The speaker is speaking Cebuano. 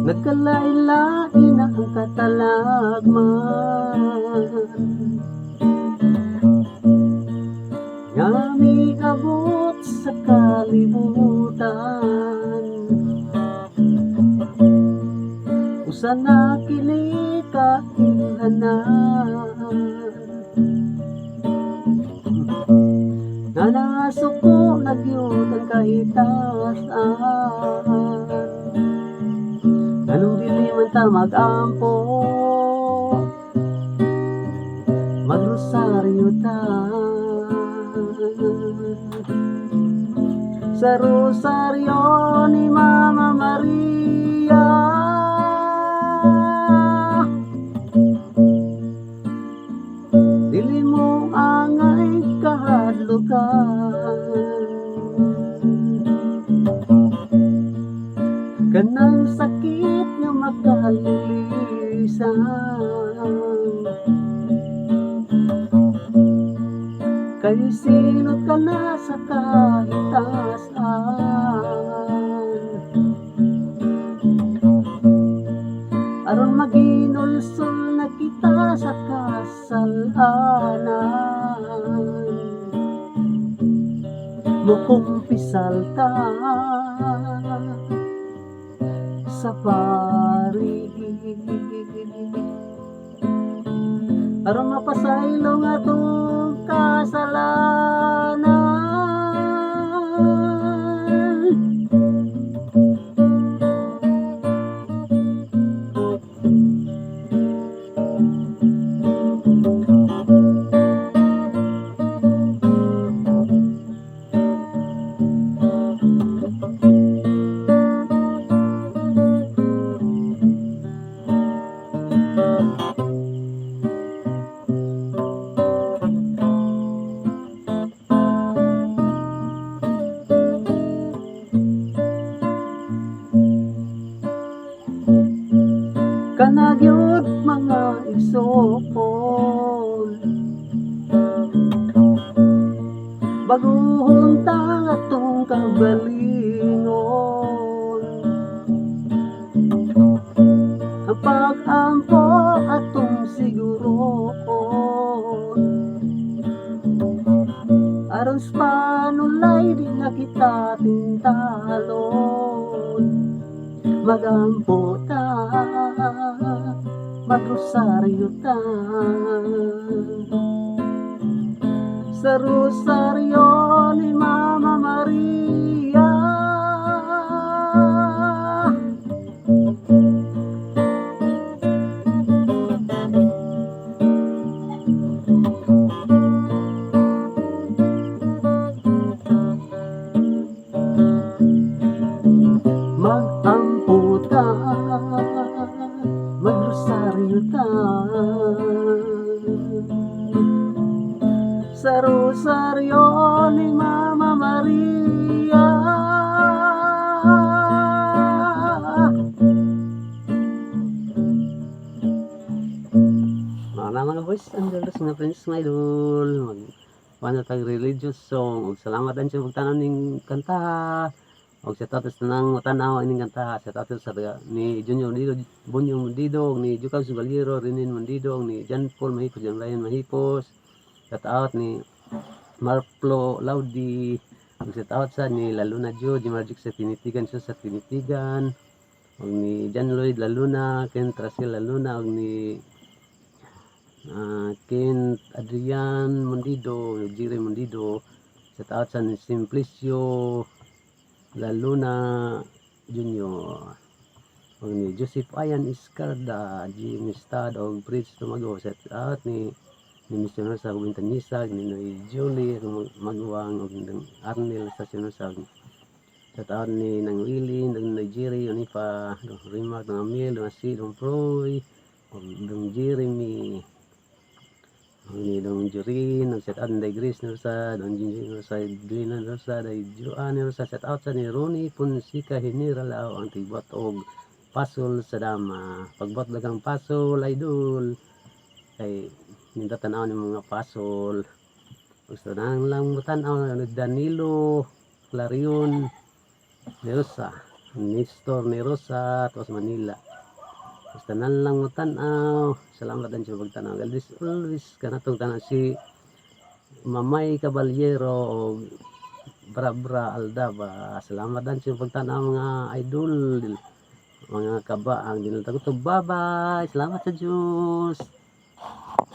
Nagkalain-lain na ang katalagman nga miabot sa kalibutan. Usa na kini ka ilhanan nga nasuko na gyud ang kahitasan. Nganong dili man ta mag-ampo, magrosaryo ta. Sa rosaryo ni Mama Maria, dili mo angay kahadlukan. Kanang sakit nga makalilisan, kay silot ka na sa kahitasan. Aron maginulsol na kita sa kasalanan, mukumpisal ta sa pari. Aron mapasaylo nga atong kasalanan. Kana gyud mga igsoon, baguhon ta atong kaugalingon. Ang pag-ampo atong siguroon, aron sa panulay di na kita tintalon. Magampo ta, magrosaryo ta, sa rosaryo ni Mama Maria. Magampo ta, magrosaryo ta, sa rosaryo ni Mama Maria. Mga boys and girls nga friends nga idol, mag wala tag religious song. Ug salamat din sa pagtanaw ning kanta. Og sa tatos nang tanaw ining kanta, sa tatos sa ni Junior Mundido, Bunyong Mundido, ni Jukaw Subaliro, Rinin Mundido, ni John Paul Mahipos, John Ryan Mahipos, shout out ni Marplo Laudi, ug shout out sa ni Laluna Jo, Jimarjuk sa Tinitigan, siya sa Tinitigan, ug ni John Lloyd Laluna, Ken Trasil Laluna, ug ni Ken Adrian Mundido, Jerry Mundido, shout out sa ni Simplicio Laluna Junior, ug ni Joseph Ayan Escarda, Jimmy Stad og Bridge Tumago, shout out ni Mr. sa Wintanisa, ni Noy Julie Magwang og Arnel Stacionosa, shout out ni Nang Willie, Nang Nigeria, Unipa, Rimark, Nang Amil, Nang Asi, Nang Proy, og Dong Jeremy, og ni Dong Jurin, og shout out ni Grace Nursa, Dong Jinjin Nursa, Glina Nursa, Day Joan Nursa, shout out sa ni Ronnie Fonseca General ang tigbuhat og pasol sa dama. Pagbuhat dagang pasol, idol, kay ninda tanaw ni mga pasol. Gusto nang lang mo tanaw ni Danilo Clarion Nursa. Nestor ni Rosa tos Manila. Basta tanan lang mo tan-aw. Salamat din sa pagtanaw. Always, always kanatong tanan si Mamay Caballero o Brabra Aldaba. Salamat din sa pagtanaw, mga idol, mga kabaang dinalta ko. Bye-bye. Salamat sa Diyos.